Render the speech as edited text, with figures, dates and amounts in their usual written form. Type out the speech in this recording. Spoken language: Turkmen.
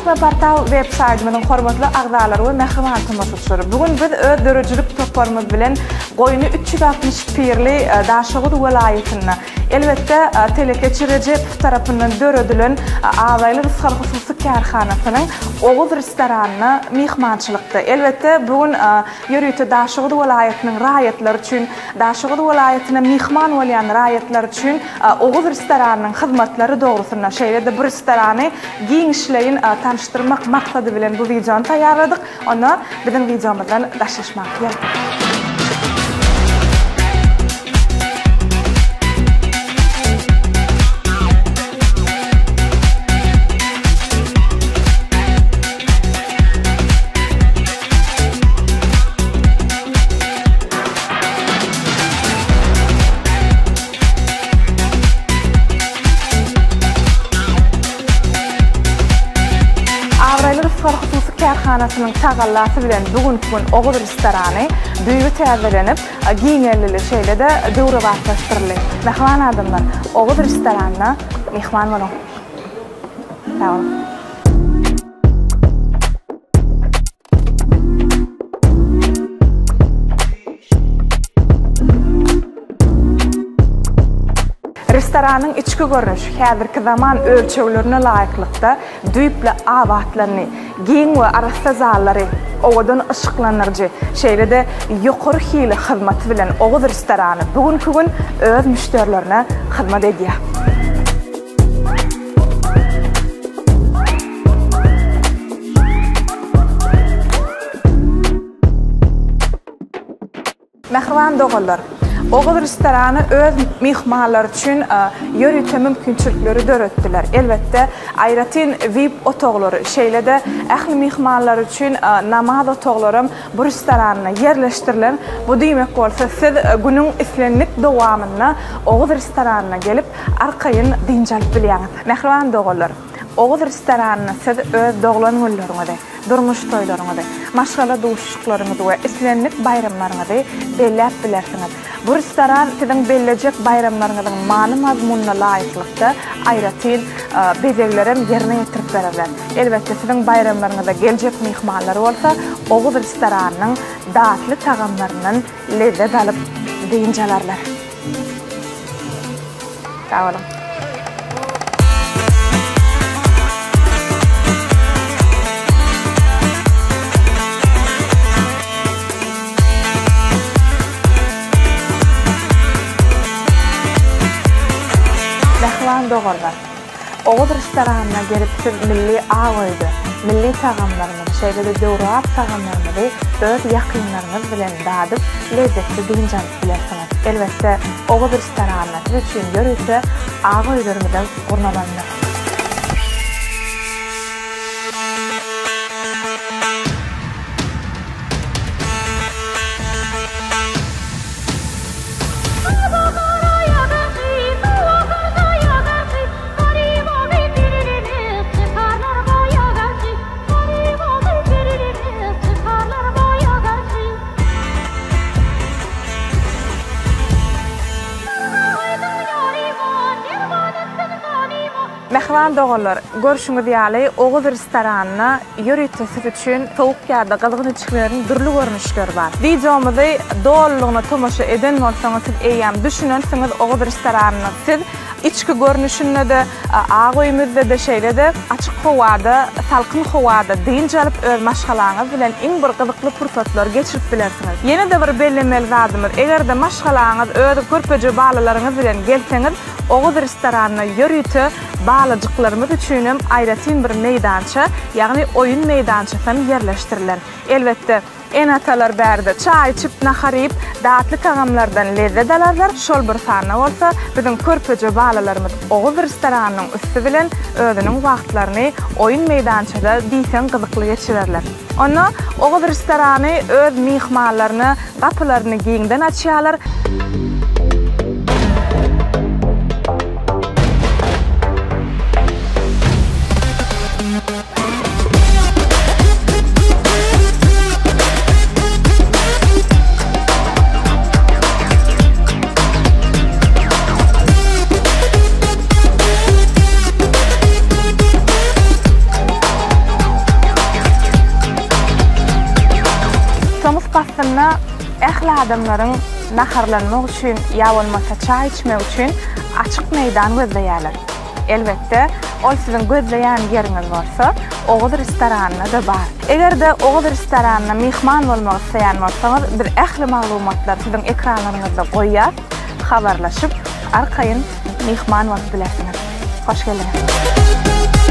Tehnoportal web saýtymyzyň hormatly agzalary we mähriban tomaşaçylary! Bu gün biz öz döredijilik toparymyz bilen Goýny 360 pirli Daşoguz welaýatynda, elbetde, telekeçi Rejepow tarapyndan döredilen Abraýly rysgal hususy kärhanasynyň Oguz restoranynda myhmançylykda. Elbetde, bu gün ýörite Daşoguz welaýatynyň raýatlary üçin, Daşoguz welaýatyna myhman bolýan raýatlar üçin Oguz restoranynyň hyzmatlary dogrusynda, şeýle-de bu restorany giňişleýin tanyşdyrmak maksady bilen bu wideony taýýarladyk. Onda biziň wideomyzdan daşlaşmaň. Geliň. Abraýly Rysgal hususy kärhanasynyň tagallasy bilen bu günki gün Oguz restorany düýbi täzelenip, giňeldildi, şeýle-de döwrebaplaşdyryldy. Mähriban adamlar, Oguz restoranyna myhman boluň! Sag boluň! Restoranyň içki görnüşi häzirki zaman ölçeglerine laýyklykda düýpli abatlandy. Giň we arassa zallary, owadan yşyklandyryjy, şeýle-de ýokary hili hyzmaty bilen Oguz restorany bu günki gün öz müşderilerine hyzmat edýär. Mähriban doganlar! Oguz restorany öz myhmanlary üçin ýörite mümkinçilikleri döretdiler. Elbetde, aýratyn VIP otaglary, şeýle-de ähli myhmanlar üçin namaz otaglaram bu restoranda ýerleşdirilen. Bu diýmek bolsa, siz günüň islendik dowamynda Oguz restoranyna gelip, arkaýyn dynç alyp bilýäňiz. Mähriban doganlar! Oguz restoranynda siz öz doglan günleriňizi, durmuş toýlaryňyzy, maşgala duşuşyklaryňyzy we islendik baýramlaryňyzy belläp bilersiňiz. Bu restoran siziň bellejek baýramlaryňyzyň many-mazmunyna laýyklykda aýratyn bezeglerem ýerine ýetirip bererler. Elbetde, siziň baýramlaryňyza geljek myhmanlar bolsa Oguz restoranynyň datly tagamlaryndan lezzet alyp dynç alarlar. Sag boluň. Mähriban doganlar! Oguz restoranyna gelip siz milli ak öýde, milli tagamlarymyzy, şeýle-de döwrebap tagamlarymyzy öz ýakynlaryňyz bilen dadyp, lezzetli dynç alyp bilersiňiz. Elbetde, Oguz restoranynda siz üçin ýörite ak öýlerimizem gurnalandyr. Mähriban doganlar, görşüňiz ýaly, Oguz restoranynda ýörite siz üçin sowuk ýa-da gyzgyn içgileriň dürli görnüşleri bar. Wideomyzy dolulygyna tomaşa eden bolsaňyz, siz eýýäm düşünensiňiz, Oguz restoranynda siz Içki görnüşinde-de, ak öýümizde-de şeýle-de açyk howada, salkyn howada dynç alyp, öz maşgalaňyz bilen iň bir gyzykly pursatlary geçirip bilersiňiz. Ýene-de bir bellemeli zadymyz, eger-de maşgalaňyz, öz körpeje balalaryňyz bilen gelseňiz, Oguz restoranynda ýörite balajyklarymyz üçinem aýratyn bir meýdança, ýagny oýun meýdançasam ýerleşdirilen. Elbetde, Ene-atalar bärde çaý içip, nahar iýip, datly tagamlardan lezzet alarlar, şol bir sanda bolsa biziň körpeje balalarymyz Oguz restoranynyň üsti bilen özüniň wagtlaryny oýun meýdançada diýseň gyzykly geçirerler. Onda Oguz restorany öz myhmanlaryna gapylaryny giňden açýarlar. paslynda ähli adamlaryň naharlanmak üçin ýa bolmasa çaý içmek üçin açyk meýdan gözleýärler. Elbetde, ol siziň gözleýän ýeriňiz bolsa, Oguz restoranynda-da bar. Eger-de Oguz restoranynda myhman bolmak isleýän bolsaňyz, biz ähli maglumatlary siziň ekranlaryňyzda goýýas, habarlaşyp, arkaýyn myhman bolup bilersiňiz. Hoş geldiňiz!